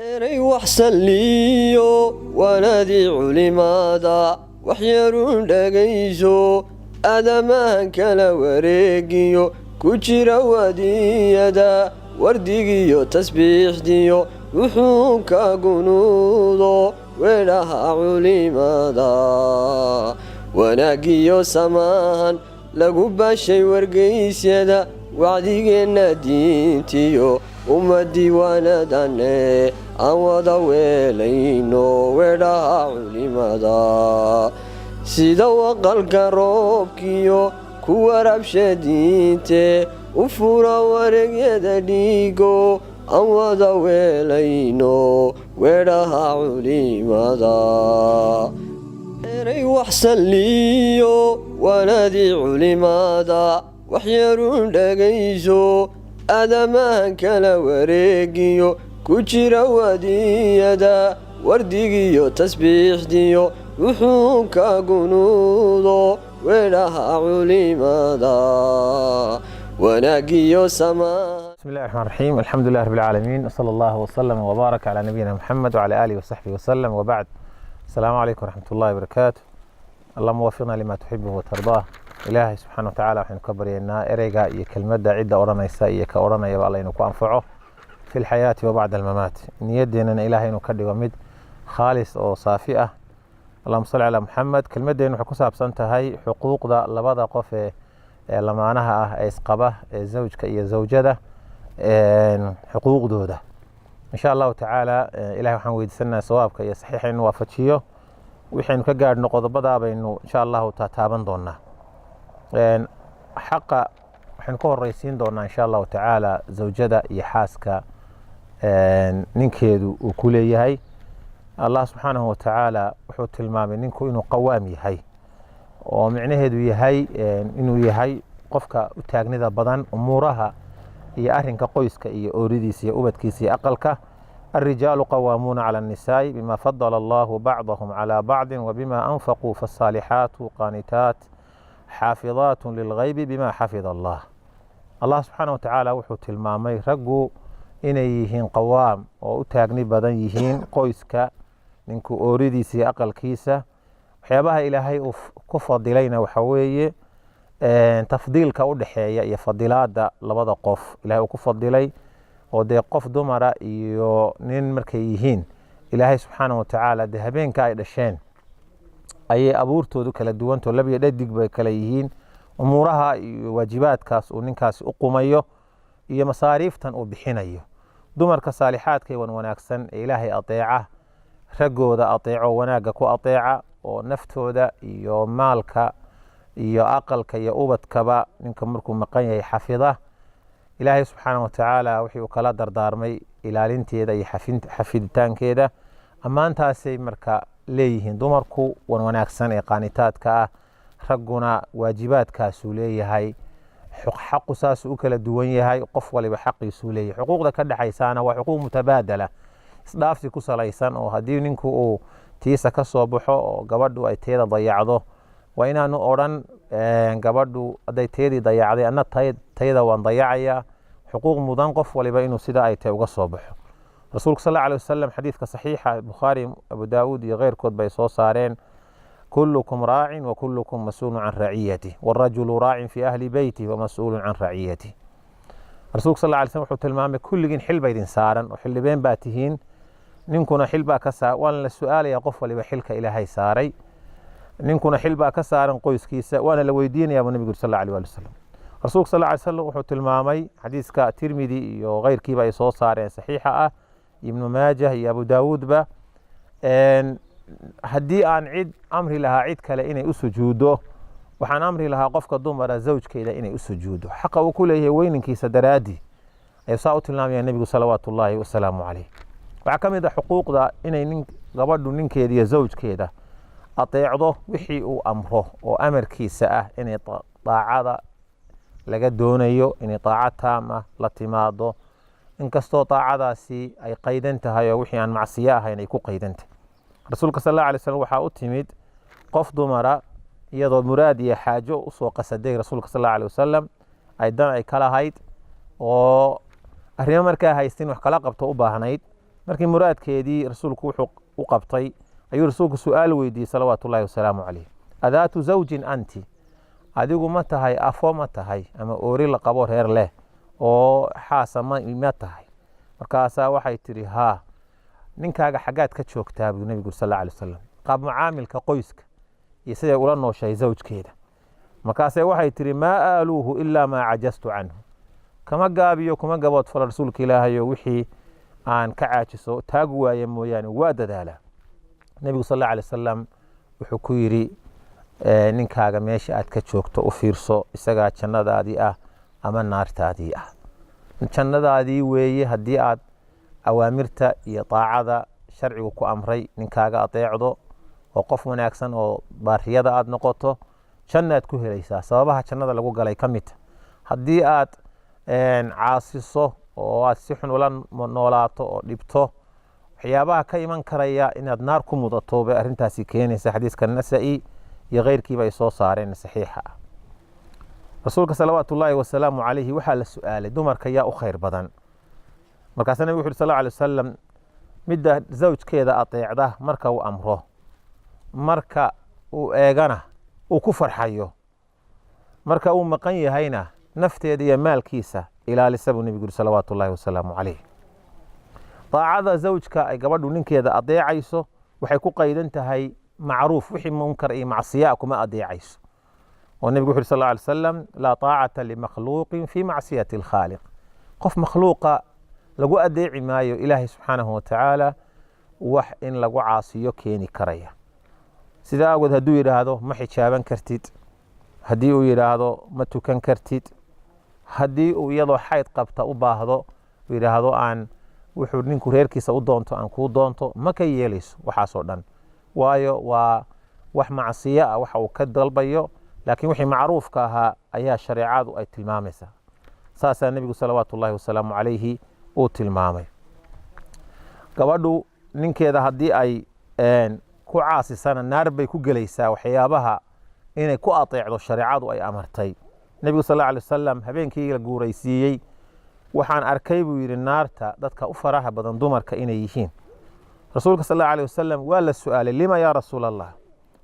Eray wax salliyo waanadii culimaada, waxyaruun dhagayso. Aadamahan kala wareegiyo ku jira wadiyada, wardigiyo tasbiixdiyo wuxuu ka gunuudo weedhaha culimada, wanaagiyo samaahan lagu baashay wargaysyada, wacdigeenna diintiyo ummadii waanadane aan wada weelayno weedhaha culimada, sida waqalka roobkiyo ku warabsha diinte, u fura wareegyada dhiigo aan wada weelayno weedhaha culimada. Eray wax salliyo waanadii culimaada, waxyaruun dhagayso. Aadamahan kala wareegiyo ku jira wadiyada, wardigiyo tasbiixdiyo wuxuu ka gunuudo weedhaha culimada, wanaagiyo samaa. بسم الله الرحمن الرحيم، الحمد لله رب العالمين، وصلى الله وسلم وبارك على نبينا محمد وعلى آله وصحبه وسلم، وبعد. السلام عليكم ورحمة الله وبركاته. اللهم وفقنا لما تحبه وترضاه. Ilaahay subxaana watacaala waxaynu ka baryaynaa ereyga iyo kelmadda cidda odhanaysa iyo ka odhanayaba Alla inuu ku anfaco fi lxayaati wa bacda almamaat. Niyadeennana Ilahay inuu ka dhigo mid khaalis oo saafi ah. Allahuma salli calaa Muxamed. Kelmaddeenu waxay ku saabsan tahay xuquuqda labada qof ee lamaanaha ah ee isqaba, ee zawjka iyo zawjada, xuquuqdooda, insha Allahu tacaala. Ilahay waxaan weydiisanayaa sawaabka iyo saxiixa inuu waafajiyo. Wixaynu ka gaadhno qodobadaa baynu insha Allahu taataaban doonaa. Xaqa waxaynu ka horeysiin doonaa, insha Allahu tacaala, zawjada iyo xaaska ninkeedu uu ku leeyahay. Allah subxaanahu watacaala wuxuu tilmaamay ninku inuu qawaam yahay, oo micnaheedu yahay inuu yahay qofka u taagnida badan umuuraha iyo arinka qoyska iyo ooridiisa iyo ubadkiisa iyo aqalka. الرجال قوامون على النساء بما فضل الله بعضهم على بعض وبما أنفقوا، فالصالحات قانتات حافظات للغيب بما حفظ الله. Allah subxaana watacaala wuxuu tilmaamay raggu inay yihiin qawaam oo u taagni badan yihiin qoyska, ninku ooridiisa iyo aqalkiisa. Waxyaabaha Ilaahay uu ku fadilayna waxa weeye tafdiilka u dhexeeya iyo fadilaada labada qof Ilahay uu ku fadilay, oo dee qof dumara iyo nin markay yihiin, Ilaahay subxaana watacaala dee habeenka ay dhasheen ayay abuurtoodu kala duwantao, lab iyo dhadig bay kala yihiin. Umuuraha iyo waajibaadkaas uu ninkaasi u qumayo iyo masaariiftan uu bixinayo, dumarka saalixaadka wan wanaagsan ee Ilaahay adeeca, raggooda adeeco, wanaagga ku adeeca, oo naftooda iyo maalka iyo aqalka iyo ubadkaba ninka markuu maqan yahay xafida, Ilaahay subxaana watacaala wixii uu kala dardaarmay ilaalinteeda iyo xafiditaankeeda, ammaantaasay marka leeyihiin dumarku wan wanaagsan ee qaanitaadka ah. Ragguna waajibaadkaasuu leeyahay. Xaqu saasuu u kala duwan yahay, qof waliba xaqiisuu leeyahay. Xuquuqda ka dhexaysaana waa xuquuq mutabaadala, isdhaafsi ku salaysan, oo haddii ninku uu tiisa ka soo baxo oo gabadhu ay teeda dayacdo, waa inaanu odhan gabadhu hadday teedii dayacday anna tayda waan dayacayaa. Xuquuq mudan qof waliba inuu sida ay tahay uga soo baxo. Rasuulku sal alla alay wasalam, xadiidka saxiixa, Bukhaari, Abu Daawuud iyo keyrkood bay soo saareen: كلكم راع وكلكم مسؤول عن رعيته، والرجل راع في أهل بيته ومسؤول عن رعيته. Rasuulku sal alla alay slam wuxuu tilmaamay kulligiin xil ba idin saaran oo xildhibeen baa tihiin. Ninkuna xil baa ka saa, waana la su-aalayaa qof waliba xilka Ilaahay saaray. Ninkuna xil baa ka saaran qoyskiisa, waana la weydiinayaa buu nabigu yiri sal alla alay waali wasalam. Rasuulku sal alla alay slam wuxuu tilmaamay xadiiska Tirmidi iyo keyrkiiba ay soo saareen, saxiixa ah, Ibnu Maajah iyo Abu Daawuudba: haddii aan cid amri lahaa cid kale inay u sujuuddo, waxaan amri lahaa qofka dumara zawjkeeda inay u sujuuddo, xaqa uu ku leeyahay weyninkiisa daraadii. Ayuu saa u tilmaamaya nebigu salawaatu ullaahi wasalaamu caleyh. Waxaa ka mid ah xuquuqda inay nin gabadhu ninkeeda iyo zawjkeeda adeecdo wixii uu amro oo amarkiisa ah, inay daacada laga doonayo, inay daacad taam ah la timaado, inkastoo daacadaasi ay qaydan tahay oo wixii aan macsiyo ahayn ay ku qaydan tahay. Rasuulka sal alla alay slam waxaa u timid qof dumara iyadoo muraad iyo xaajo usoo qasaday rasuulka sal alla alay wasalam, ay dan ay ka lahayd oo arrimo markaa haystin wax kala qabto u baahnayd. Markii muraadkeedii rasuulku wuxuu u qabtay ayuu rasuulku su-aal weydiiyey salawaatu ullahi wasalaamu calayh: "Adaatu zawjin anti?" Adigu ma tahay afo, ma tahay ama oori la qabo, reer leh oo xaasa ma tahay? Markaasaa waxay tidhi: "Haa." "Ninkaaga xaggaad ka joogtaa?" buu nebigu sal alla alay wasalam, qaab mucaamilka qoyska iyo siday ula nooshahay zawjkeeda. Markaasee waxay tidhi: "Maa aaluuhu ilaa maa cajastu canhu." Kama gaabiyo, kuma gabood falo, rasuulka ilaahayo, wixii aan ka caajiso, taagu waaye mooyaane, waa dadaalaa. Nebigu sal alla alay wasalam wuxuu ku yidhi: "Ninkaaga meesha aad ka joogto u fiirso, isagaa jannadaadii ah ama naartaadii ah. Jannadaadii weeye haddii aad awaamirta iyo daacada sharcigu ku amray ninkaaga adeecdo oo qof wanaagsan oo baariyada aad noqoto, jannaad ku helaysaa, sababaha jannada lagu galay ka midta. Haddii aad caasiso oo aad si xun ula noolaato oo dhibto, waxyaabaha ka iman karaya inaad naar ku mudato bay arrintaasi keenaysa." Xadiiska Nasaa-i iyo keyrkiiba ay soo saareen, saxiixa ah. Rasuulka salawaatu ullaahi wasalaamu calayhi waxaa la su-aalay: dumarka yaa u khayr badan? Markaasa nabig wuxu uri sal alla alay wasalam: "Midda zawjkeeda adeecda marka uu amro, marka uu eegana uu ku farxayo, marka uu maqan yahayna nafteeda iyo maalkiisa ilaalisa," buu nebigu yuri salawaatu ullaahi wasalaamu calayh. Daacada zawjka ay gabadhu ninkeeda adeecayso waxay ku qaydan tahay macruuf, wixii munkar iyo macsiyaa kuma adeecayso. Oo nebigu wuxu uri sal alla alay wasalam: "Laa taacata limakhluuqin fii macsiyati alkhaaliq." Qof makhluuqa lagu adeeci maayo Ilaahay subxaanahu watacaala wax in lagu caasiyo keeni karaya. Sidaa awgeed, hadduu yidhaahdo ma xijaaban kartid, haddii uu yidhaahdo ma tukan kartid, haddii uu iyadoo xayd qabta u baahdo uu yidhaahdo aan wuxuu ninku reerkiisa u doonto aan kuu doonto, ma ka yeelayso waxaasoo dhan, waayo waa wax macsiyo ah waxa uu ka dalbayo. Laakiin wixii macruufka ahaa ayaa shareecadu ay tilmaamaysaa. Saasaa nebigu salawaatu ullahi wasalaamu calayhi uu tilmaamay. Gabadhu ninkeeda haddii ay ku caasisana, naar bay ku gelaysaa waxyaabaha inay ku ateecdo shareecadu ay amartay. Nebigu sal alla alay wasalam habeenkii la guuraysiiyey: "Waxaan arkay," buu yidhi, "naarta dadka u faraha badan dumarka inay yihiin." Rasuulka sal alla alay wasalam waa la su-aalay: "Lima yaa rasuul Allah?"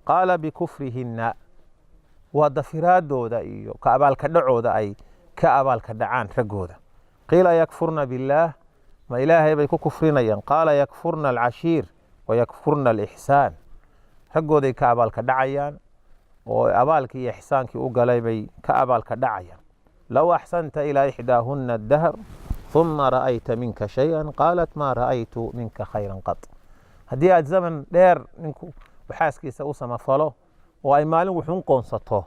Qaala: "Bikufrihinna." Waa dafiraadooda iyo ka abaalka dhacooda ay ka abaalka dhacaan raggooda. Qiila: "Yakfurna billaah?" Ma Ilaahay bay ku kufrinayaan? Qaala: "Yakfurna alcashiir wayakfurna alixsaan." Raggooday ka abaalka dhacayaan oo abaalkii iyo ixsaankii u galay bay ka abaalka dhacayaan. "Low axsanta ilaa ixdaahunna adahr huma ra'ayta minka shay-an, qaalat maa ra'aytu minka khayran qad. Haddii aad zaman dheer ninku xaaskiisa u samafalo oo ay maalin wuxuun qoonsato,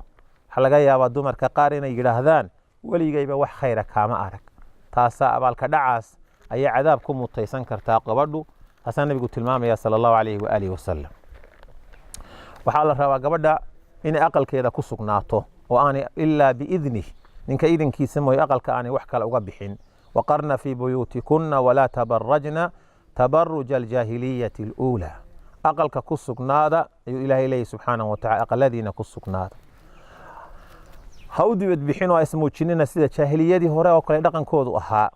waxaa laga yaabaa dumarka qaar inay yidhaahdaan: "Weligayba wax khayra kaama arag." Taasaa abaalka dhacaas ayay cadaab ku mutaysan kartaa gabadhu. Taasaa nabigu tilmaamaya sala allahu calayhi waaalihi wasalam. Waxaa la rabaa gabadha inay aqalkeeda ku sugnaato oo aanay ilaa biidnih, ninka idinkiisa mooye, aqalka aanay wax kale uga bixin. "Waqarna fii buyuutikunna walaa tabarajna tabaruja aljaahiliyati aluulaa." Aqalka ku sugnaada ayuu Ilaahay leeyahy subxaanahu watacala, aqaladiina ku sugnaada, ha u dibad bixin oo ismuujinina sida jaahiliyadii hore oo kale dhaqankoodu ahaa.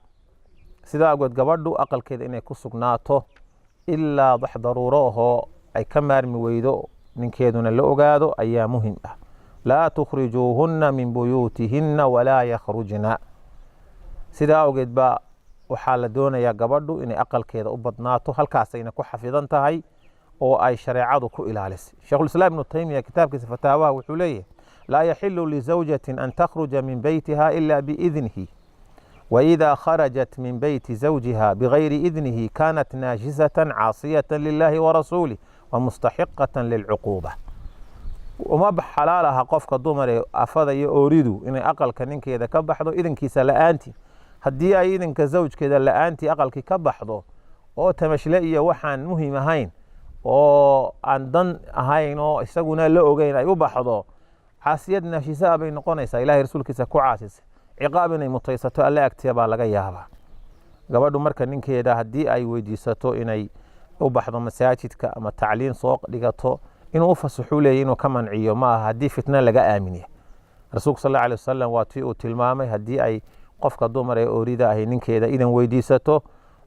Sidaa awgeed, gabadhu aqalkeeda inay ku sugnaato ilaa wax daruuro ahoo ay ka maarmi weydo, ninkeeduna la ogaado, ayaa muhim ah. "Laa tukhrijuuhunna min buyuutihinna walaa yakhrujna." Sidaa awgeed baa waxaa la doonayaa gabadhu inay aqalkeeda u badnaato, halkaasayna ku xafidan tahay oo ay shareecadu ku ilaalisay. Sheikhulislaam Ibnu Taymiya kitaabkiisa Fataawaha wuxuu leeyahay: "Laa yaxilu lizawjatin an takhruja min beytiha ila biidnihi, وإذا خرجت من بيت زوجها بغير إذنه كانت ناشزة عاصية لله ورسوله ومستحقة للعقوبة." Uma xalaal aha qofka dumar ee afada iyo ooridu inay aqalka ninkeeda ka baxdo idinkiisa la-aantii. Haddii ay idinka zawjkeeda la-aantii aqalkii ka baxdo oo tamashle iyo waxaan muhim ahayn oo aan dan ahayn oo isaguna la ogeyn ay u baxdo, caasiyad naashisaa bay noqonaysaa, Ilahay rasuulkiisa ku caasisay, ciqaab inay mutaysato Alle agtiya baa laga yaabaa. Gabadhu marka ninkeeda haddii ay weydiisato inay u baxdo masaajidka ama tacliin soo dhigato, inuu u fasaxu leeyay, inuu ka manciyo ma aha haddii fitna laga aamin yahay. Rasuulku sal alla alay wasalam waa tii uu tilmaamay haddii ay qofka dumar ee oorida ahi ninkeeda idan weydiisato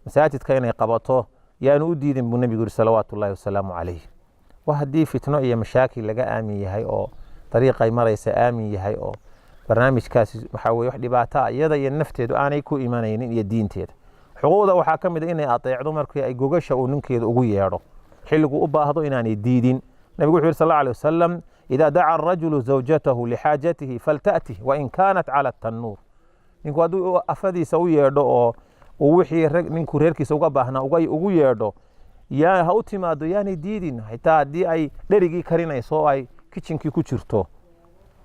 masaajidka inay qabato. Yaanu u diidin, buu Nebigu yidhi salawaatu ullahi wasalaamu calayh. Wa haddii fitno iyo mashaakil laga aamin yahay oo dariiqay maraysa aamin yahay oo barnaamijkaasi waxaa weye wax dhibaato ah iyada iyo nafteedu aanay ku imanaynin iyo diinteeda. Xuquuqda waxaa ka mid a inay adeecdo markii ay gogasha uu ninkeeda ugu yeedho, xilligu u baahdo inaanay diidin. Nabigu wuxuu yidhi sal alla alay wasalam: "Idaa daca arajulu zawjatahu lixaajatihi falta'tih wain kaanat cala tannuur." Ninku hadduu afadiisa u yeedho oo uu wixii rag ninku reerkiisa uga baahnaa ugu yeedho, yaa ha u timaado, yaanay diidin, xitaa haddii ay dherigii karinayso oo ay kitchenkii ku jirto.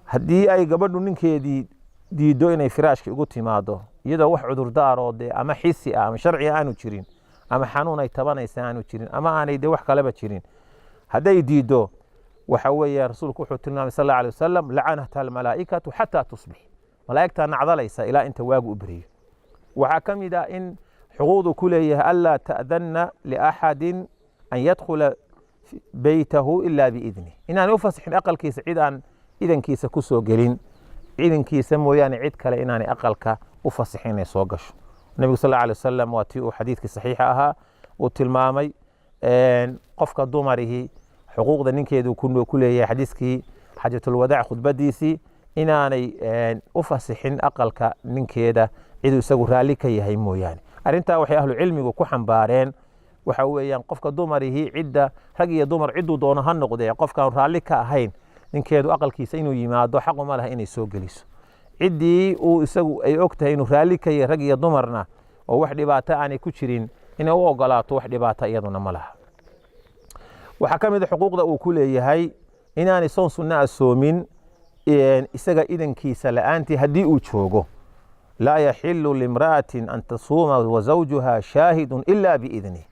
Haddii ay gabadhu ninkeedii diiddo inay firaashkii ugu timaado, iyadoo wax cudurdaar oo dee ama xisi ah ama sharci aanu jirin, ama xanuun ay tabanaysa aanu jirin, ama aanay dee wax kaleba jirin, hadday diiddo, waxa weeye Rasuulku wuxuu tilmaamay sal alla alay wasalam: "Lacanatha almalaa'ikatu xataa tusbix." Malaa'igtaa nacdalaysa ilaa inta waagu u beriyo. Waxaa ka mid ah in xuquuqdu ku leeyahay anlaa ta'danna liaxadin an yadkhula beytahu ilaa biidnih, inaanay u fasixin aqalkiisa cid aan idankiisa ku soo gelin. Ciidankiisa mooyaane cid kale inaanay aqalka u fasixin inay soo gasho. Nebigu sal alla alay wasalam waa tii uu xadiidkii saxiixa ahaa uu tilmaamay qofka dumarihii xuquuqda ninkeedu ku leeyahay, xadiiskii xajatulwadaac khudbadiisii, inaanay u fasixin aqalka ninkeeda ciduu isagu raalli ka yahay mooyaane. Arrintaa waxay ahlu cilmigu ku xambaareen waxa weeyaan qofka dumarihii cidda, rag iyo dumar cidduu doono ha noqdee, qofkaan raalli ka ahayn ninkeedu aqalkiisa inuu yimaado xaquma laha inay soo geliso. Ciddii uu isagu ay og tahay inuu raalli ka yahay, rag iyo dumarna, oo wax dhibaato aanay ku jirin, inay u ogolaato wax dhibaato iyaduna ma laha. Waxaa ka mid a xuquuqda uu ku leeyahay inaanay soon sunna a soomin isaga idankiisa la'aantii haddii uu joogo. "Laa yaxilu limra'atin an tasuuma wazawjuha shaahidun ila biidnih,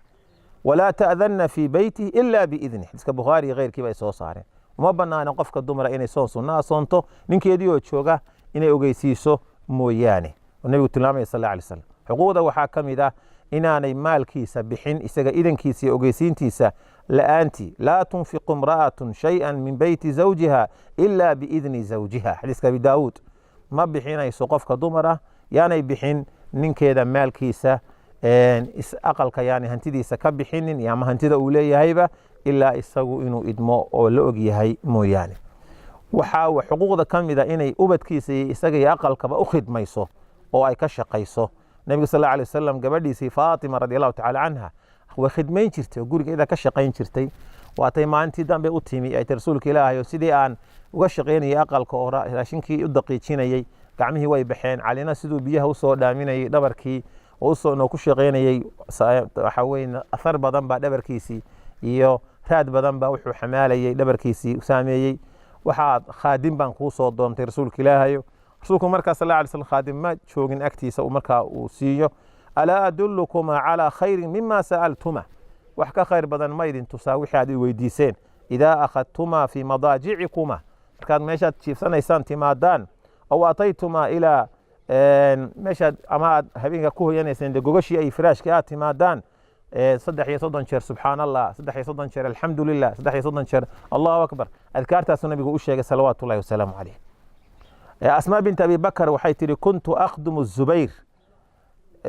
walaa ta'danna fii beytihi ila biidnih." Xadiiska Bukhaari iyo keyrkiiba ay soo saareen. Uma banaana qofka dumara inay soon sunna a soonto ninkeedii oo jooga inay ogeysiiso mooyaane, oo Nebigu tilmaamaya sal alla alay slam. Xuquuqda waxaa ka mid ah inaanay maalkiisa bixin isaga idankiisa iyo ogeysiintiisa la'aantii. "Laa tunfiqu imra'atun shay-an min beyti zawjiha ila biidni zawjiha." Xadiiska Abi Daawuud. Ma bixinayso qofka dumar ah, yaanay bixin ninkeeda maalkiisa, aqalka yaanay hantidiisa ka bixinin ama hantida uu leeyahayba, ilaa isagu inuu idmo oo la og yahay mooyaane. Waxaa xuquuqda ka mid a inay ubadkiisa iyo isaga iyo aqalkaba u khidmayso oo ay ka shaqayso. Nebigu sal alla alay wasalam gabadhiisii Faatima radi allahu tacala canha way khidmayn jirtay oo gurigeeda ka shaqayn jirtay. Waatay maalintii dambe u timi ay ti: "Rasuulka Ilaahay oo, sidii aan uga shaqaynayay aqalka oo raashinkii u daqiijinayay, gacmihii way baxeen. Calina siduu biyaha usoo dhaaminayay dhabarkii oo usoo noo ku shaqaynayay, waxa weye athar badan baa dhabarkiisii iyo raad badan baa wuxuu xamaalayay dhabarkiisii saameeyey. Waxaad khaadim baan kuu soo doontay, Rasuulka Ilaahayo." Rasuulku markaa sal alla alay slam khaadim ma joogin agtiisa uu markaa uu siiyo. "Alaa adullukumaa calaa khayrin mima sa'altuma? Wax ka khayr badan ma idin tusaa wixii aad i weydiiseen? Idaa akhadtumaa fii madaajicikuma, markaad meeshaad jiifsanaysaan timaadaan, aw ataytumaa ilaa meeshaad ama aad habeenka ku hoyanayseen, dee gogashii ay firaashkii aad timaadaan, 33 jeer subxaan Allah, 33 jeer alxamdu lilah, 33 jeer allahu akbar." Adkaartaasuu Nabigu u sheegay salawaatu ullahi wasalaamu calayh. Asmaa bint Abi Bakar waxay tihi: "Kuntu akhdumu Zubayr."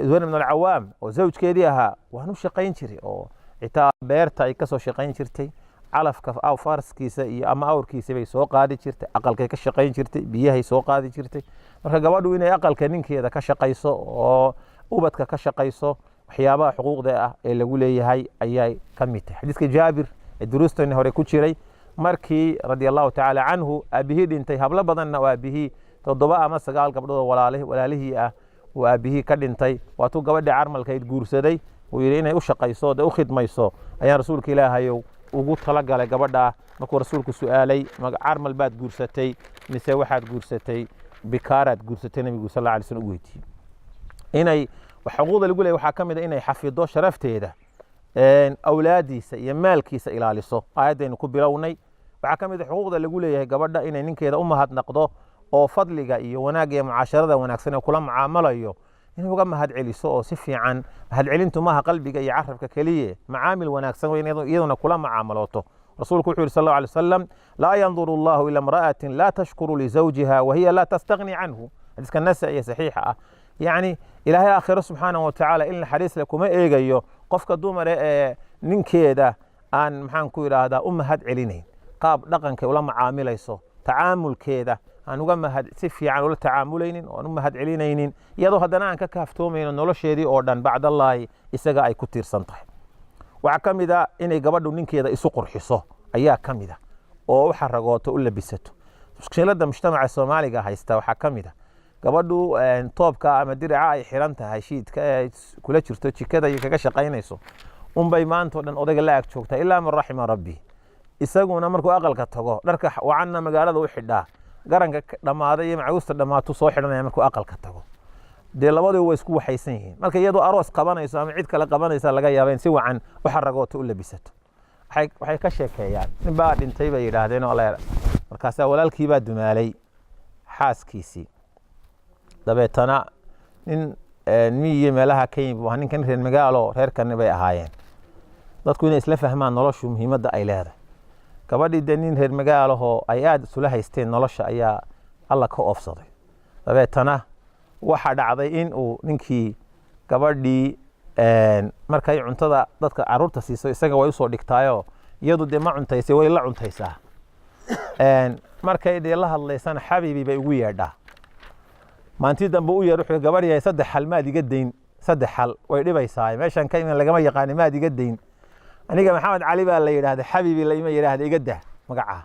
Zubayr ibn Alcawaam oo zawjkeedii ahaa waan u shaqayn jiray, oo xitaa beerta ay kasoo shaqayn jirtay, calafka faraskiisa iyo ama awrkiisa bay soo qaadi jirtay, aqalkay ka shaqayn jirtay, biyahay soo qaadi jirtay. Marka gabadhu inay aqalka ninkeeda ka shaqayso oo ubadka ka shaqayso, waxyaabaha xuquuqda ah ee lagu leeyahay ayay ka mid tahay. Xadiiska Jaabir ee duruusteeni hore ku jiray, markii radia allahu tacaala canhu aabihii dhintay, hablo badanna oo aabihii 7 ama 9 gabdhood oo walaalihii ah uu aabihii ka dhintay, waatuu gabadhii carmalkayd guursaday. Uu yidhi: "Inay u shaqayso, dee u khidmayso ayaan Rasuulka Ilaahayow ugu talagalay gabadhaa." Markuu Rasuulku su'aalay: "Carmal baad guursatay mise waxaad guursatay bikaaraad guursatay?" Nabigu sal alla alay slam u weydiiyey. Inay xuquuqda lagu leeyahy waxaa ka mid a inay xafido sharafteeda, awlaadiisa iyo maalkiisa ilaaliso, aayaddaynu ku bilownay. Waxaa ka mid a xuquuqda lagu leeyahay gabadha inay ninkeeda u mahadnaqdo oo fadliga iyo wanaagga iyo mucaasharada wanaagsan ee kula mucaamalayo inay uga mahad celiso, oo si fiican. Mahadcelintu maaha qalbiga iyo carabka keliye, macaamil wanaagsan waa in iyaduna kula mucaamalooto. Rasuulku wuxuu yidhi sal allahu alay wasalam: "Laa yanduru allahu ila imra'atin laa tashkuru lizawjiha wahiya laa tastagni canhu." Xadiiska Nasa'i ee saxiixa ah. Yacni Ilaahay aakhiro subxaanahu watacaala il naxariis leh kuma eegayo qofka dumare ee ninkeeda aan, maxaan ku idhaahdaa, u mahad celinayn, qaab dhaqankay ula macaamilayso, tacaamulkeeda aan uga mahad si fiican ula tacaamulaynin oo aan u mahad celinaynin, iyadoo haddana aan ka kaaftoomayno nolosheedii oo dhan bacdallaahi isaga ay ku tiirsan tahay. Waxaa ka mid a inay gabadhu ninkeeda isu qurxiso ayaa ka mid a, oo u xaragooto, u labisato. Mushkiladda mujtamaca Soomaaliga haysta waxaa ka mid a gabadhu toobka ama diraca ay xiran tahay, shiidka ee kula jirto jikada iyo kaga shaqaynayso unbay maanta oo dhan odayga la ag joogtaa, ilaa man raxima rabbi. Isaguna markuu aqalka tago dharka wacanna magaalada u xidhaa, garanka dhammaaday iyo macawiista dhammaatu soo xidhanaya markuu aqalka tago. Dee labadiiba way isku waxaysan yihiin. Marka iyadoo aroos qabanayso ama cid kale qabanaysa laga yaaba in si wacan u xaragooto, u labisato. Waxay ka sheekeeyaan nin baa dhintay bay yidhaahdeen oo alla, markaasaa walaalkii baa dumaalay xaaskiisii. Dabeetana nin miyiyo meelaha ka yimi buu ahaa ninkan, reer magaalo reerkani bay ahaayeen. Dadku inay isla fahmaan noloshu muhiimadda ay leedahay. Gabadhii dee nin reer magaalahoo ay aada isula haysteen nolosha ayaa Alla ka oofsaday. Dabeetana waxaa dhacday in uu ninkii gabadhii markay cuntada dadka caruurta siiso isaga way usoo dhigtaayoo, iyadu dee ma cuntaysay, way la cuntaysaa. Markay dee la hadlaysana xabiibi bay ugu yeedhaa. Maalintii dambe u yeer, wuxuu: "Gabadh yahay, saddex hal maad iga dayn? Saddex hal way dhibaysaa, meeshan ka iman lagama yaqaani, maad iga dayn? Aniga Maxamed Cali baa la yidhaahda, xabiibi laima yidhaahda, iga dah magacaa.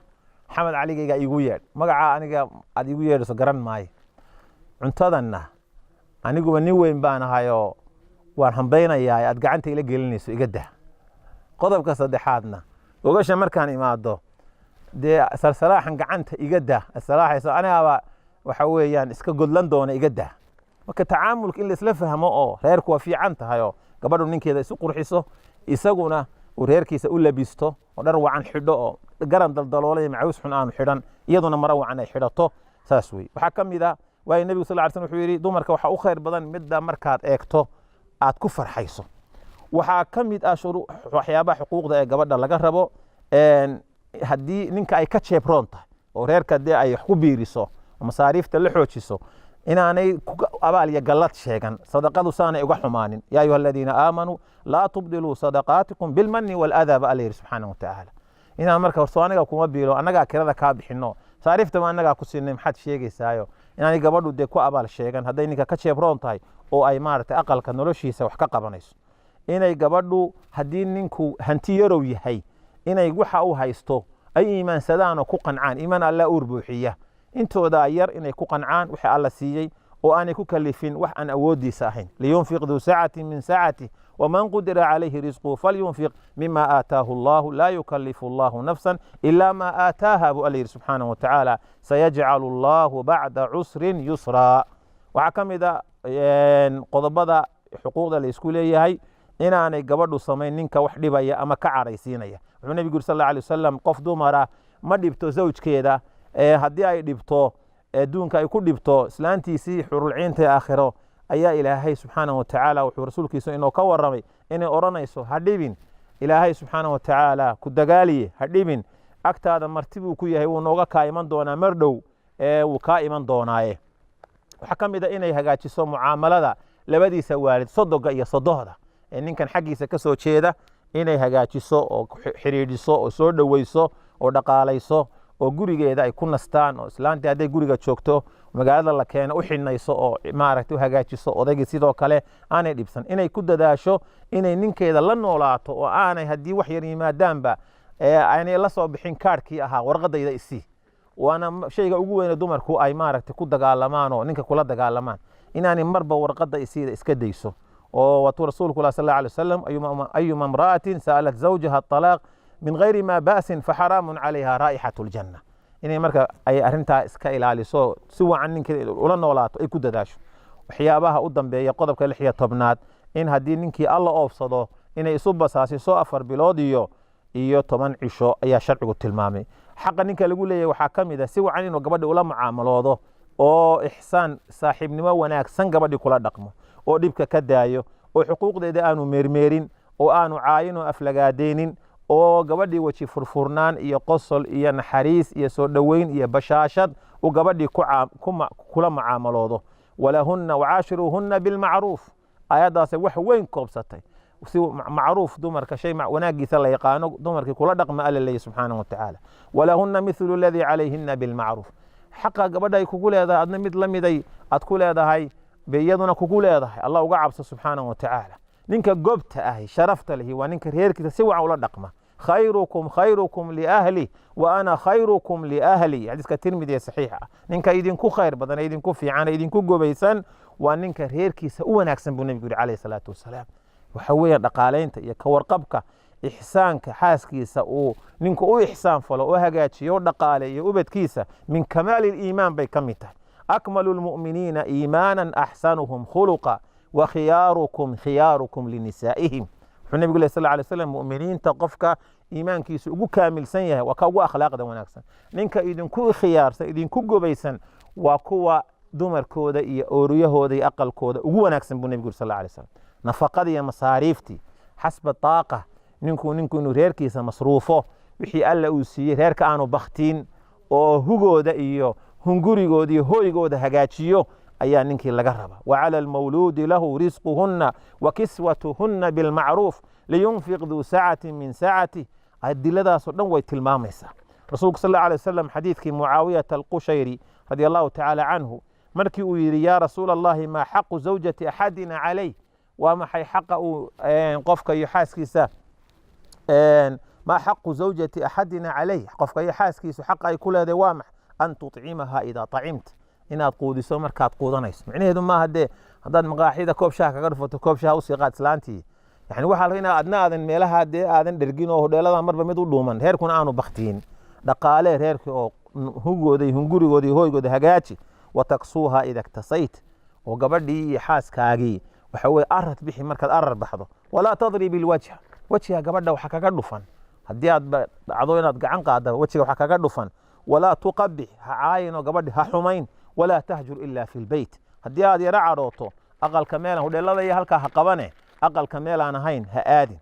Maxamed Caligayga igu yeedh, magacaa aniga aad igu yeedhayso garan maayo. Cuntadanna aniguba nin weyn baan ahayoo waan hambaynayaa, aad gacanta ila gelinayso iga dah. Qodobka saddexaadna, gogasha markaan imaado dee salsalaaxan gacanta iga dah salaaxayso, anigaaba waxa weeyaan iska godlan doona, iga dah." Marka tacaamulka in la isla fahmo oo reerku waa fiican tahay, oo gabadhu ninkeeda isu qurxiso, isaguna uu reerkiisa u labisto oo dhar wacan xidho, oo garan daldaloolay iyo macawiis xun aanu xidhan, iyaduna maro wacan ay xidhato, saas wey. Waxaa ka mid a, waayo Nebigu sal ly slam wuxuu yidhi: "Dumarka waxaa u khayr badan midda markaad eegto aad ku farxayso." Waxaa ka mid ah waxyaabaha xuquuqda ee gabadha laga rabo, haddii ninka ay ka jeebroon tahay oo reerka dee ay wax ku biiriso, masaariifta la xoojiso, inaanay abaal iyo gallad sheegan, sadaqadu saanay uga xumaanin. "يا أيها الذين آمنوا لا تبطلوا صدقاتكم بالمن والأذى" ba Alla yidhi subxaana watacaala. Inaan marka horso aniga kuma biilo, annagaa kirada kaa bixino, masaariifta ma annagaa ku siinay, maxaad sheegaysaayo? Inaanay gabadhu dee ku abaal sheegan hadday ninka ka jeebroon tahay oo ay maaragtay aqalka noloshiisa wax ka qabanayso. Inay gabadhu haddii ninku hanti yarow yahay, inay waxa uu haysto ay iimaansadaan oo ku qancaan. Iimaan Alla uur buuxiya. Intoodaa yar inay ku qancaan waxa Alla siiyey oo aanay ku kalifin wax aan awoodiisa ahayn. لينفق ذو سعة من سعته ومن قدر عليه رزقه فلينفق مما آتاه الله لا يكلف الله نفسا إلا ما آتاها buu Alla yidhi subxaanahu watacaala. سيجعل الله بعد عسر يسرا. Waxaa ka mid a qodobada xuquuqda la isku leeyahay inaanay gabadhu samayn ninka wax dhibaya ama ka caraysiinaya. Wuxuu Nebigu yiri sal alla alay wasalam: "Qof dumara ma dhibto zawjkeeda, haddii ay dhibto adduunka ay ku dhibto islaantiisii xurulciinta ee aakhiro ayaa Ilaahay subxaanahu watacaala wuxuu rasuulkiisu inoo ka warramay inay odhanayso: 'Ha dhibin, Ilaahay subxaanahu watacaala ku dagaaliye, ha dhibin, agtaada marti buu ku yahay, wuu nooga kaa iman doonaa mar dhow, wuu kaa iman doonaaye.'" Waxaa ka mid a inay hagaajiso mucaamalada labadiisa waalid, sodoga iyo sodohda ee ninkan xaggiisa ka soo jeeda, inay hagaajiso oo xidhiidhiso oo soo dhoweyso oo dhaqaalayso oo gurigeeda ay ku nastaan, oo islaantii hadday guriga joogto magaalada la keeno u xidhnayso oo maaragtay u hagaajiso. Odaygii sidoo kale aanay dhibsan. Inay ku dadaasho inay ninkeeda la noolaato oo aanay haddii wax yar yimaadaanba aanay la soo bixin kaadhkii ahaa "warqadayda isii". Waana shayga ugu weyne dumarku ay maaragtay ku dagaalamaan oo ninka kula dagaalamaan, inaanay marba warqadda isiida iska dayso. Oo waatuu rasuulku lah sal alla alay wasalam: "أيما امرأة سألت زوجها الطلاق من غير ما بأس فحرام عليها رائحة الجنة." Inay marka ay arrintaa iska ilaaliso, si wacan ninkeeda ula noolaato ay ku dadaasho. Waxyaabaha u dambeeya, qodobka 16aad, in haddii ninkii Alla oofsado inay isu basaasiso 4 bilood iyo 10 cisho ayaa sharcigu tilmaamay. Xaqa ninka lagu leeyahay waxaa ka mid a si wacan inuu gabadhi ula mucaamaloodo oo ixsaan, saaxiibnimo wanaagsan gabadhii kula dhaqmo, oo dhibka ka daayo, oo xuquuqdeeda aanu meermeerin, oo aanu caayin oo aflagaadeynin, oo gabadhii weji furfurnaan iyo qosol iyo naxariis iyo soo dhoweyn iyo bashaashad uu gabadhii kula mucaamaloodo. Walahunna wacaashiruuhunna bilmacruuf, aayaddaasay wax weyn koobsatay. Si macruuf dumarka, shay wanaagiisa la yaqaano, dumarkii kula dhaqma, Alla leeyahy subxaanahu watacaala. Walahunna mithlu aladii calayhina bilmacruuf. Xaqa gabadha ay kugu leedahay, adna mid la miday aad ku leedahay bay iyaduna kugu leedahay. Allah uga cabso subxaanahu watacaala. Ninka gobta ahi, sharafta lihi, waa ninka reerkiisa si wacan ula dhaqma. Khayrukum khayrukum liahlih wa ana khayrukum liahli, xadiiska Tirmidi ee saxiixa ah. Ninka idinku khayr badan, idinku fiican, idinku gobaysan waa ninka reerkiisa u wanaagsan, buu nebigu yidhi calayhi salaatu wasalaam. Waxa weeye dhaqaalaynta iyo ka warqabka, ixsaanka xaaskiisa uu ninku u ixsaan falo oo hagaajiyo o dhaqaaleeyo ubadkiisa, min kamaali liimaan bay ka mid tahay. Akmalu lmu'miniina iimaanan axsanuhum khuluqa wa khiyaarukum khiyaarukum linisaa'ihim, wuxuu nebigu leh sal lla alay slam. Mu'miniinta qofka iimaankiisu ugu kaamilsan yahay waa ka ugu akhlaaqda wanaagsan. Ninka idinku khiyaarsan, idinku gobaysan, waa kuwa dumarkooda iyo ooriyahooda iyo aqalkooda ugu wanaagsan, buu nebigu yuri sal alla alay slam. Nafaqadii iyo masaariiftii xasba taaqa, ninku inuu reerkiisa masruufo wixii Alla uu siiyey, reerka aanu baktiin oo hugooda iyo hungurigooda iyo hoygooda hagaajiyo ayaa ninkii laga rabaa. Wacala almawluudi lahu risquhunna wa kiswatuhunna bilmacruuf liyunfiq duu sacatin min sacatih. Adiladaasoo dhan way tilmaamaysaa. Rasuulku sal alla alay wasalam, xadiidkii Mucaawiyata Alqushayri radia allahu tacaala canhu, markii uu yidhi: "Yaa rasuula Allahi, maa xaqu zawjati axadina calayh?" Waa maxay xaqa uu qofka iyo xaaskiisa, maa xaqu zawjati axadina calayh, qofka iyo xaaskiisu xaqa ay ku leedahay waa maxay? An tuطcimaha idaa طacimta, inaad quudiso markaad quudanayso. Micnaheedu maaha dee haddaad maqaaxida koob shaha kaga dhufato, koob shaha usii qaad islaantii. Yani waxaa la inaad adna aadan meelaha dee aadan dhergin oo hodheelada marba mid u dhuuman, reerkuna aanu baktiin. Dhaqaalee reerkii oo hugooda iyo hungurigooda iyo hoygooda hagaaji. Wa taksuuha ida iktasayt, oo gabadhii iyo xaaskaagii waxa weye arad bixi markaad arar baxdo. Walaa tadrib ilwajha, wejiga gabadha waxa kaga dhufan. Haddii aad dhacdo inaad gacan qaadaba, wejiga waxa kaga dhufan. Walaa tuqabix, ha caayin oo gabadhi ha xumayn. Walaa tahjur ilaa fi lbeyt. Haddii aad yaro cadhooto, aqalka meelan hodheelada iyo halkaa ha qabane, aqalka meelaan ahayn ha aadin.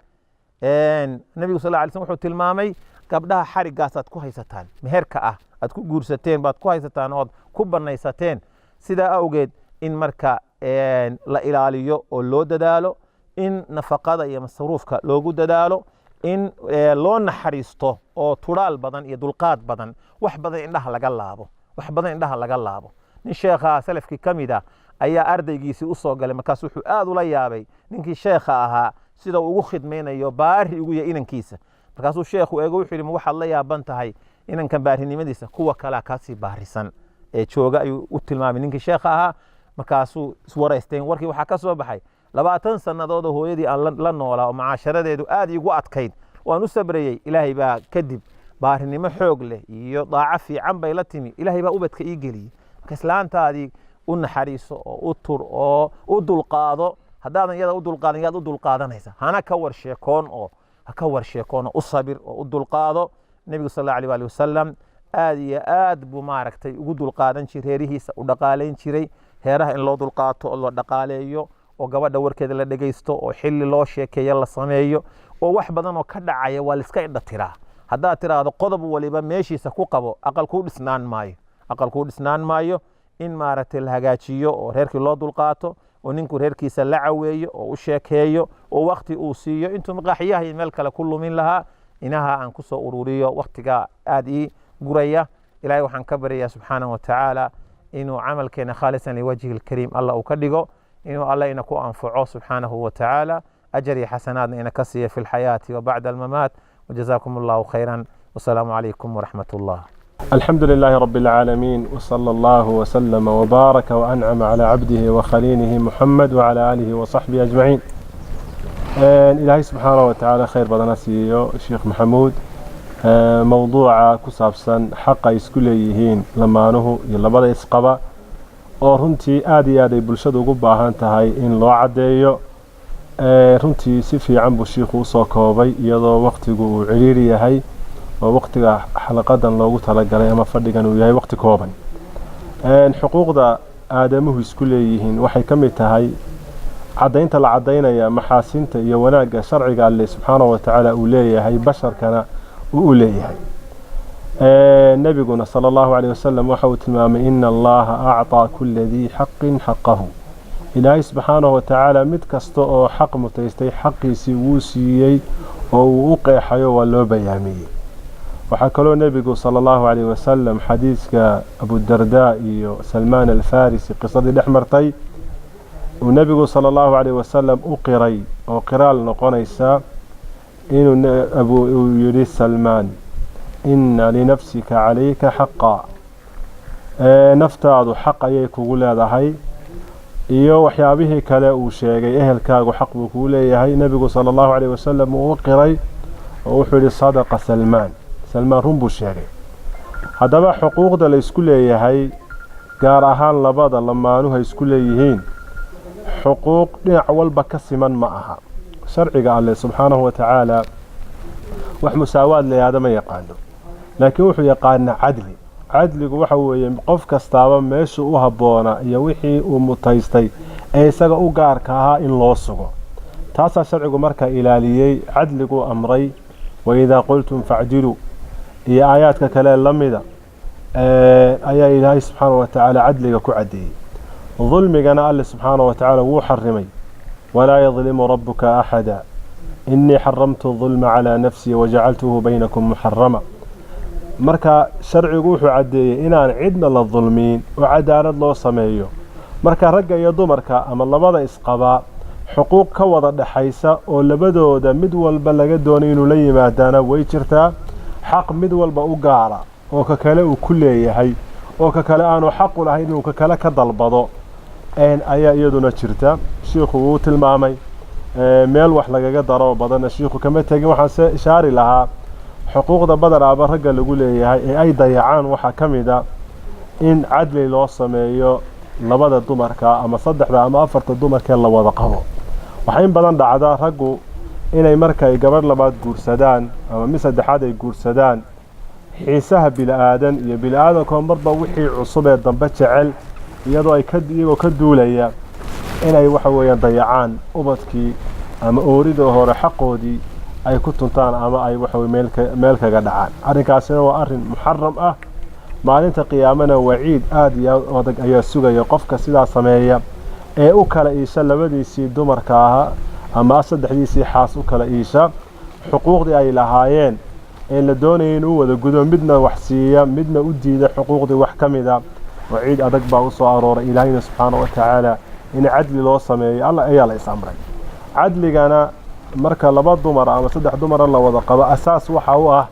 Nebigu sal alay slm wuxuu tilmaamay gabdhaha xarigaasaad ku haysataan, meherka ah aad ku guursateen baad ku haysataan ood ku banaysateen. Sidaa awgeed in marka la ilaaliyo oo loo dadaalo, in nafaqada iyo masruufka loogu dadaalo, in loo naxariisto oo tudhaal badan iyo dulqaad badan, wax badan indhaha laga laabo, wax badan indhaha laga laabo. Nin sheekha salafkii ka mid ah ayaa ardaygiisii u soo galay. Markaas wuxuu aad ula yaabay ninkii sheekha ahaa sida uu ugu khidmaynayo, baari ugu yahay inankiisa. Markaasuu sheekhu eego, wuxuu yidhi: "Ma waxaad la yaaban tahay inankan baarinimadiisa? Kuwa kalea kaasii baarisan ee jooga," ayuu u tilmaamay ninkii sheekha ahaa. Markaasuu iswaraysteen. Warkii waxaa ka soo baxay: 20 sannadood oo hooyadii aan la noolaa oo macaasharadeedu aad iigu adkayd waan u sabrayey. Ilaahay baa kadib baarinimo xoog leh iyo daaco fiican bay la timi. Ilaahay baa ubadka ii geliyey. Marka islaantaadii u naxariiso oo u tur oo u dulqaado. Haddaadan iyada u dulqaadan, yaad u dulqaadanaysa? Hana ka war sheekoon oo ha ka war sheekoon oo u sabir oo u dulqaado. Nebigu sal alla alih waali wasalam aad iyo aad buu maaragtay ugu dulqaadan jiray reerihiisa, u dhaqaalayn jiray. Heeraha in loo dulqaato oo loo dhaqaaleeyo oo gabadha warkeeda la dhegaysto oo xilli loo sheekeeyo la sameeyo oo wax badan oo ka dhacaya waa laiska indha tiraa. Haddaad tiraahdo qodob waliba meeshiisa ku qabo, aqal kuu dhisnaan maayo, aqal kuu dhisnaan maayo. In maaragtay la hagaajiyo oo reerkii loo dulqaato oo ninku reerkiisa la caweeyo oo u sheekeeyo oo wakti uu siiyo intuu maqaaxiyaha iyo meel kale ku lumin lahaa. Inaha aan kusoo ururiyo, waktigaa aad ii guraya. Ilahay waxaan ka baryayaa subxaanahu wa tacaala inuu camalkeena khaalisan liwajhi lkariim Alla uu ka dhigo, inuu Alla ina ku anfaco subxaanahu wa tacaala, ajar iyo xasanaadna ina ka siiya fi lxayaati wa bacda almamaat. Wajazaakum allahu khayran, wasalaamu calaykum waraxmat allah. الحمد لله رب العالمين، وصلى الله وسلم وبارك وأنعم على عبده وخليله محمد وعلى آله وصحبه أجمعين. إلهي سبحانه وتعالى khayr badana siiyo Sheekh Maxamuud. Mowduuca ku saabsan xaqa ay isku leeyihiin lamaanuhu iyo labada isqaba, oo runtii aada iyo aad ay bulshada ugu baahan tahay in loo caddeeyo, runtii si fiican buu shiikhu usoo koobay, iyadoo waqtigu uu ciriiri yahay oo waqtiga xalaqadan loogu talagalay ama fadhigan uu yahay waqti kooban. Xuquuqda aadamuhu isku leeyihiin waxay ka mid tahay caddaynta la caddaynaya maxaasinta iyo wanaagga sharciga Alle subxaanahu wa tacaala uu leeyahay, basharkana uu u leeyahay. Nebiguna sala Allahu caleyh wasalam waxa uu tilmaamay: "Ina Allaha acطaa kula dii xaqin xaqahu." Ilaahay subxaanahu watacaala mid kasta oo xaq mutaystay xaqiisii wuu siiyey oo uu u qeexayo, waa loo bayaamiyey. Waxaa kaloo nebigu sala Allahu caleyh wasalam xadiiska Abudardaa iyo Salmaan Alfarisi qisadii dhex martay uu nebigu sala Allahu caleyh wasalam u qiray, oo qiraal noqonaysa inuu uu yidhi Salmaan: "Ina linafsika calayka xaqa," naftaadu xaq ayay kugu leedahay, iyo waxyaabihii kale uu sheegay, ehelkaagu xaq buu kugu leeyahay. Nebigu sala Allahu caleyh wasalam uu u qiray oo wuxuu yihi: "Sadaqa Salmaan," Salmaan run buu sheegay. Haddaba xuquuqda la isku leeyahay, gaar ahaan labada lamaanuhu ay isku leeyihiin, xuquuq dhinac walba ka siman ma aha. Sharciga Alleh subxaanahu wa tacaala wax musaawaad la yidhaahdo ma yaqaano, laakiin wuxuu yaqaanaa cadli. Cadligu waxa weeye qof kastaaba meeshuu u habboona iyo wixii uu mutaystay ee isaga u gaarka ahaa in loo sugo. Taasaa sharcigu markaa ilaaliyey, cadliguu amray. "Waidaa qultum facdiluu" iyo aayaadka kale la mida ayaa Ilaahay subxaana wa tacaala cadliga ku caddeeyey. Dulmigana Alle subxaana wa tacaala wuu xarimay: "Walaa yadlimu rabbuka axada, inii xaramtu dulma calaa nafsii wajacaltuhu baynakum muxarama." Marka sharcigu wuxuu caddeeyey inaan cidna la dulmiin oo cadaalad loo sameeyo. Marka ragga iyo dumarka ama labada isqabaa xuquuq ka wada dhexaysa oo labadooda mid walba laga doonay inuu la yimaadaana way jirtaa. Xaq mid walba u gaara oo ka kale uu ku leeyahay, oo ka kale aanu xaqu lahayn inuu ka kale ka dalbado, ayaa iyaduna jirta. Shiikhu wuu tilmaamay, meel wax lagaga daro badanna shiikhu kama tegin. Waxaan se ishaari lahaa xuquuqda badanaaba ragga lagu leeyahay ee ay dayacaan waxaa ka mid a in cadli loo sameeyo labada dumarka ama saddexda ama afarta dumarkee la wada qabo. Waxaa in badan dhacda raggu inay markay gabadh labaad guursadaan ama mid saddexaad ay guursadaan, xiisaha bili-aadan iyo bili-aadankoo marba wixii cusub ee dambe jecel, iyadoo ay ka iyagoo ka duulaya, inay waxa weeyaan dayacaan ubadkii ama oorida hore xaqoodii ay ku tuntaan ama ay waxa weye meel kaga dhacaan. Arrinkaasina waa arrin muxaram ah. Maalinta qiyaamana waciid aada iyo aad u adag ayaa sugaya qofka sidaa sameeya ee u kala iisha labadiisii dumarka ahaa ama saddexdiisii xaas u kala iisha xuquuqdii ay lahaayeen ee la doonayay inuu wada gudo, midna wax siiya, midna u diida xuquuqdii wax ka mida. Waciid adag baa u soo arooray. Ilaahayna subxaana wa tacaala in cadli loo sameeyo Alla ayaa la is amray. Cadligana marka laba dumar ama saddex dumara la wada qabo, asaas waxa u ah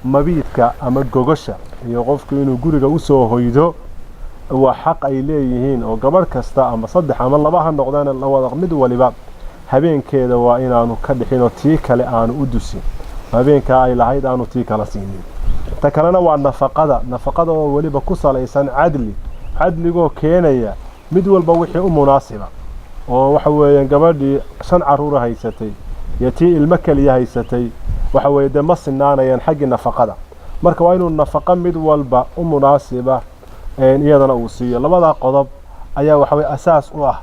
mabiidka ama gogosha iyo qofku inuu guriga usoo hoydo waa xaq ay leeyihiin, oo gabadh kasta ama saddex ama laba ha noqdaan la wada, mid waliba habeenkeeda waa inaanu ka dhixin oo tii kale aanu u dusin, habeenkaa ay lahayd aanu tii kala siinin. Ta kalena waa nafaqada, nafaqada oo weliba ku salaysan cadli, cadligoo keenaya mid walba wixii u munaasiba, oo waxa weeyaan gabadhii shan carruura haysatay iyo tii ilmo keliya haysatay waxa weeye dee ma sinaanayaan xaggii nafaqada. Marka waa inuu nafaqo mid walba u munaasiba iyadana uu siiyo. Labadaa qodob ayaa waxa weye asaas u ah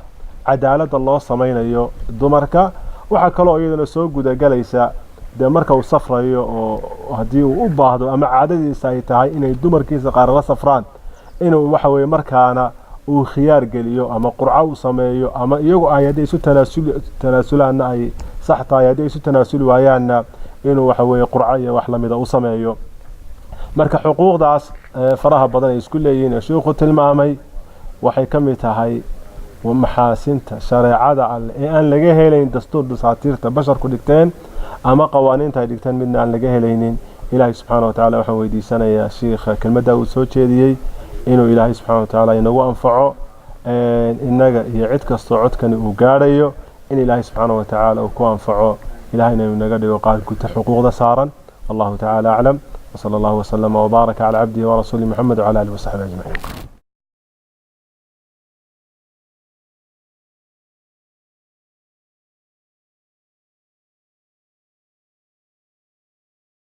cadaaladda loo samaynayo dumarka. Waxaa kaloo iyadana soo gudagelaysa dee marka uu safrayo, oo haddii uu u baahdo ama caadadiisa ay tahay inay dumarkiisa qaar la safraan, inuu waxa weye markaana uu khiyaar geliyo ama qurco u sameeyo, ama iyagu ay hadday isu tanaasulaanna ay sax tahay, hadday isu tanaasuli waayaanna inuu waxa weeye qurco iyo wax lamida u sameeyo. Marka xuquuqdaas faraha badan ay isku leeyihiin ee shiikhu tilmaamay waxay ka mid tahay maxaasinta shareecada Alle ee aan laga helayn dastuur dasaatiirta basharku dhigteen ama qawaaniinta ay dhigteen, midna aan laga helaynin. Ilaahay subxaana wa tacala waxaan weydiisanayaa shiikha kelmadda uu soo jeediyey inuu Ilaahay subxana wa tacaala inagu anfaco, innaga iyo cid kastoo codkani uu gaadhayo, in Ilaahay subxaana wa tacaala uu ku anfaco, Ilahayna uu naga dhigo qaar guta xuquuqda saaran. Wallahu tacaala aclam, wsala allahu wasalama wbaaraka calaa cabdihi warasuuli Muxamed wcala alihi wasaxbi ajmaciin.